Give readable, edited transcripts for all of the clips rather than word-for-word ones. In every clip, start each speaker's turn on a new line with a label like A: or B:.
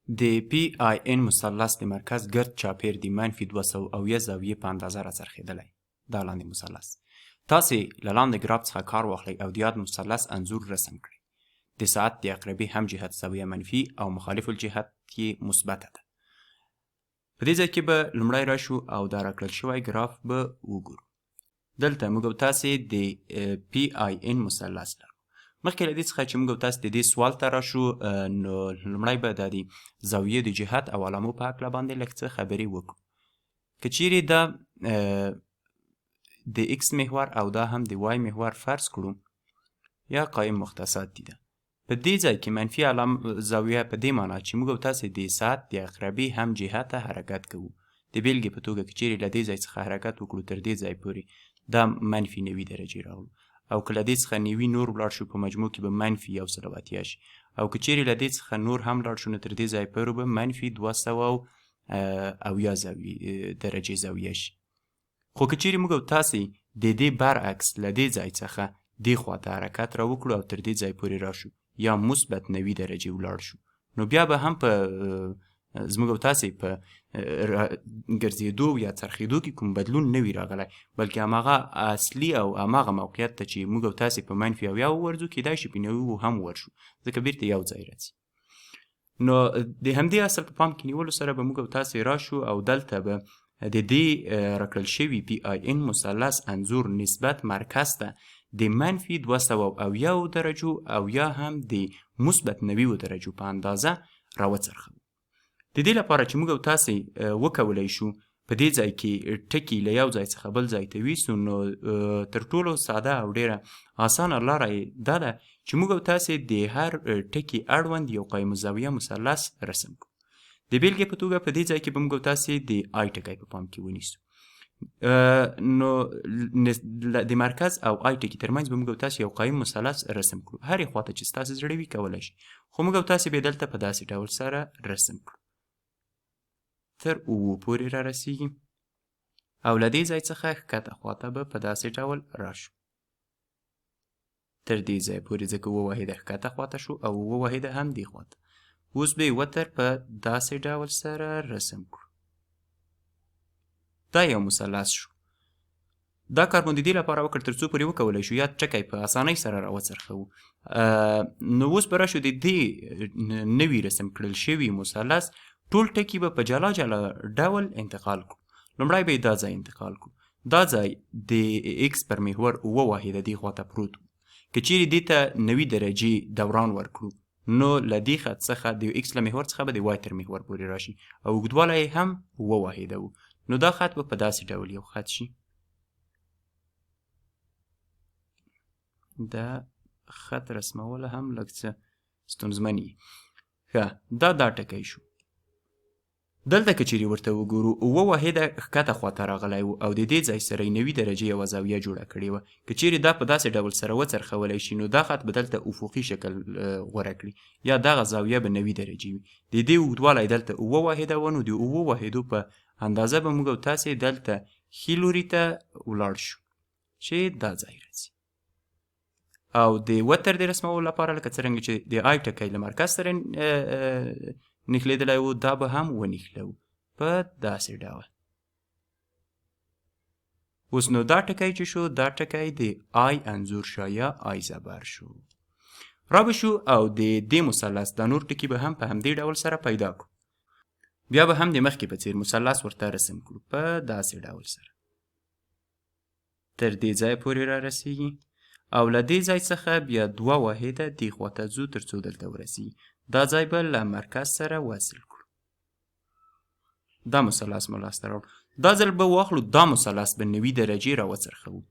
A: د PIN مثلث د مرکز ګرد چاپېر د منفي 270 زاویې په اندازه راڅرخېدلی. دا لاندې مثلث. تاسې له لاندې ګراف څخه کار واخلئ او د یاد مثلث انځور رسم کړئ. د ساعت د عقربې هم جهت زاویه منفي او مخالف الجهت یې مثبته ده. په دې ځای کې به لومړی راشو او دا راکړل شوی ګراف به وګورو. دلته موږ او تاسې د PIN مثلث لرو. مخکې له دې څخه چې موږ او تاسې د دې سوال ته راشو، نو لومړی به د دې زاویې د جهت او علامو په هکله باندې لږ څه خبرې وکړو. که چیرې دا د x محور او دا هم د y محور فرض کړو یا قایم مختصات دي ده، په دې ځای کې منفي علام زاویه په دې معنا چې موږ او تاسې د ساعت د عقربې هم جهته حرکت کوو. د بېلګې په توګه که چیرې له دې ځای څخه حرکت وکړو تر دې ځای پورې، دا منفي 90 درجې راوړو، او که له دې څخه 90 نور ولاړ شو په مجموع کې به منفي 180 شي، او که چیرې له دې څخه نور هم لاړ شو نو تر دې ځای پورې به منفي 270 درجې زاویه شي. خو که چیرې موږ او تاسې د دې برعکس له دې ځای څخه دې خواته حرکت را وکړو او تر دې ځای پورې راشو یا مثبت 90 درجې ولاړ شو، نو بیا به هم په زموږ او تاسې په ګرځېدو یا څرخېدو کې کوم بدلون نه وي راغلی، بلکې هماغه اصلي او هماغه موقعیت ته چې موږ او تاسې په منفي 70 ورځو کېدای شي په 90 هم ورشو، ځکه بیرته یو ځای راځي. نو د همدې اصل په پام کې نیولو سره به موږ او تاسې راشو او دلته به د دې راکړل شوي PIN مثلث انځور نسبت مرکز ته د منفي 270 درجو او یا هم د مثبت 90 درجو په اندازه راوڅرخوو. د دې لپاره چې موږ او تاسې وکولی شو په دې ځای کې ټکي له یو ځای څخه بل ځای ته ویسو، نو تر ټولو ساده او ډېره اسانه لاره یې دا ده چې موږ او تاسې د هر ټکي اړوند یو قایم الزاویه مثلث رسم کړو. د بېلګې په توګه په دې ځای کې به موږ او تاسې د آی ټکی په پام کې ونیسو. نو د مرکز او آی ټکي ترمنځ به موږ او تاسې یو قایم مثلث رسم کړو، هرې خواته چې ستاسې زړه وي کولی شي، خو موږ او تاسې به دلته په داسې ډول سره رسم کړو تر 7 پورې را رسیږي، او له دې ځای څخه ښکته خواته به په داسې ډول راشو تر دې ځای پورې، ځکه 7 واحده ښکته خواته شو او 7 واحده هم دې خواته. اوس به یې وتر په داسې ډول سره رسم کړو. دا یو مثلث شو. دا کار مو د دې لپاره وکړ تر څو پورې وکولی شو یاد ټکی په اسانۍ سره راوڅرخوو. نو اوس به راشو د دې نوي رسم کړل شوي مثلث ټول ټکي به په جلا جلا ډول انتقال کړو. لومړی به یې دا ځای انتقال کړو. دا ځای د ایکس پر محور 7 واحده دې خواته پروت و. که چیرې دې ته 90 درجې دوران ورکړو نو له دې خط څخه د ایکس له محور څخه به د وای تر محور پورې راشي او اوږدوالی یې هم 7 واحده و. نو دا خط به په داسې ډول یو خط شي. دا خط رسمول هم لږ څه ستونزمن وي. ښه، دا ټکی شو. دلته که چیرې ورته وګورو 7 واحده ښکته خواته راغلی و او د دې ځای سره یې 90 درجې یوه زاویه جوړه کړې وه. که چیرې دا په داسې ډول سره وڅرخولی شي نو دا خط به دلته افقي شکل غوره کړي، یا دغه زاویه به 90 درجې وي. د دې اوږدوالی دلته 7 واحده و، نو د 7 واحدو په اندازه به موږ او تاسې دلته ښي لوري ته ولاړ شو چې دا ځای راځي. او د وتر د رسمولو لپاره لکه څرنګه چې د آی ټکی له مرکز سره نښلېدلی و، دا به هم ونښلوو په داسې ډول. اوس نو دا ټکی چې شو، دا ټکی د آی انځور شو یا آی زبر شو. را به شو او د دې مثلث دا نور ټکي به هم په همدې ډول سره پیدا کړو. بیا به هم د مخکې په څېر مثلث ورته رسم کړو په داسې ډول سره تر دې ځای پورې را رسیږي، او له دې ځای څخه بیا 2 واحده دې خواته ځو تر څو دلته ورسیږي. دا ځای به له مرکز سره وصل کړو. دا مثلث مو لاسته راوړ. دا ځل به واخلو دا مثلث به 90 درجې راوڅرخوو.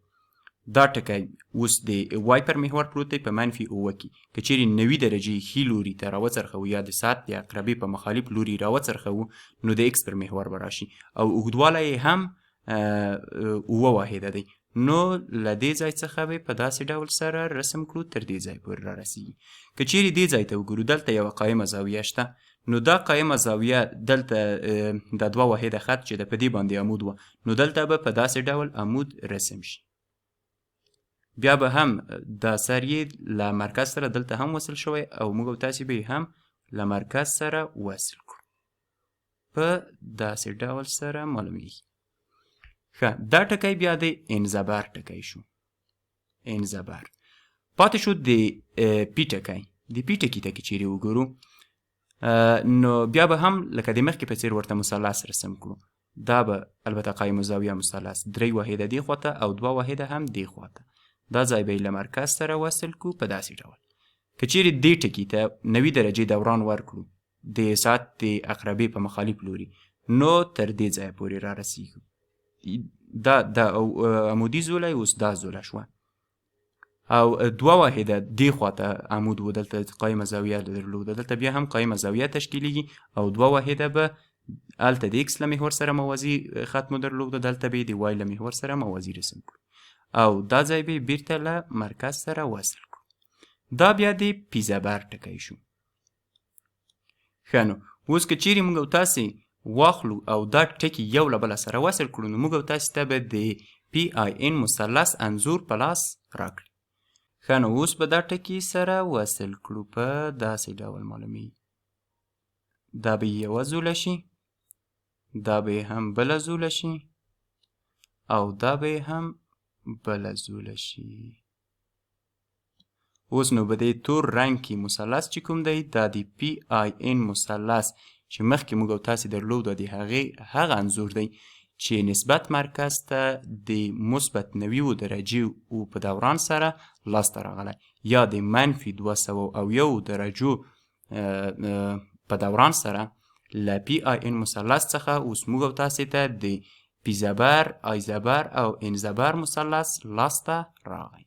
A: دا ټکی اوس د وای پر محور پروت دی په منفي 7 کې. که چیرې 90 درجې ښي لوري ته راوڅرخوو یا د ساعت د عقربې په مخالف لوري راوڅرخوو نو د ایکس پر محور به راشي او اوږدوالی یې هم 7 واحده دی. نو له دې ځای څخه به په داسې ډول سره رسم کړو تر دې ځای پورې را رسیږي. که چیرې دې ځای ته وګورو دلته یوه قایمه زاویه شته، نو دا قایمه زاویه دلته د 2 واحده خط چې ده په دې باندې عمود وه، نو دلته به په داسې ډول عمود رسم شي. بیا به هم دا سر یې له مرکز سره دلته هم وصل شوی او موږ او تاسې به یې هم له مرکز سره وصل کړو. په داسې ډول سره معلومیږي. ښه، دا ټکی بیا د ان زبر ټکی شو، ان زبر. پاتې شو د پی ټکی. د پی ټکي ته که چیرې وګورو نو بیا به هم لکه د مخکې په څیر ورته مثلث رسم کړو. دا به البته قایم الزاویه مثلث، 3 واحده دې خواته او 2 واحده هم دې خواته، دا ځای به یې له مرکز سره وصل کړو په داسې ډول. که چیرې دې ټکي ته 90 درجې دوران ورکړو د ساعت د عقربې په مخالف لوري، نو تر دې ځایه پورې را رسیږو. دا د عمودي زولی اوس دا زوله شوه او 2 واحده دې خواته عمود و، دلته قایمه زاویه درلوده، دلته بیا هم قایمه زاویه تشکیلیږي او 2 واحده به هلته د ایکس له محور سره موازي خط مو درلوده، دلته به یې د وای له محور سره موازي رسم کړو او دا ځای به یې بیرته له مرکز سره وصل کړو. دا بیا د پی زبر ټکی شو. ښه، نو اوس که چیرې موږ او تاسې واخلو او دا ټکي یو له بله سره وصل کړو، نو موږ او تاسې ته به د پی آی ان مثلث انځور په لاس راکړي. ښه، نو اوس به دا ټکي سره وصل کړو په داسې ډول معلومیږي. دا به یوه زوله شي، دا به هم بله زوله شي او دا به هم بله زوله شي. اوس نو به دې تور رنګ کې مثلث چې کوم دی، دا د پی آی ان مثلث چې مخکې موږ او تاسې درلوده د هغې هغه انځور دی چې نسبت مرکز ته د مثبت 90 درجې او په دوران سره لاسته راغلی، یا د منفي 201 درجو په دوران سره له پی آی ان مثلث څخه اوس موږ او تاسې ته د پی زبر، آی زبر او ان زبر مثلث لاسته راغی.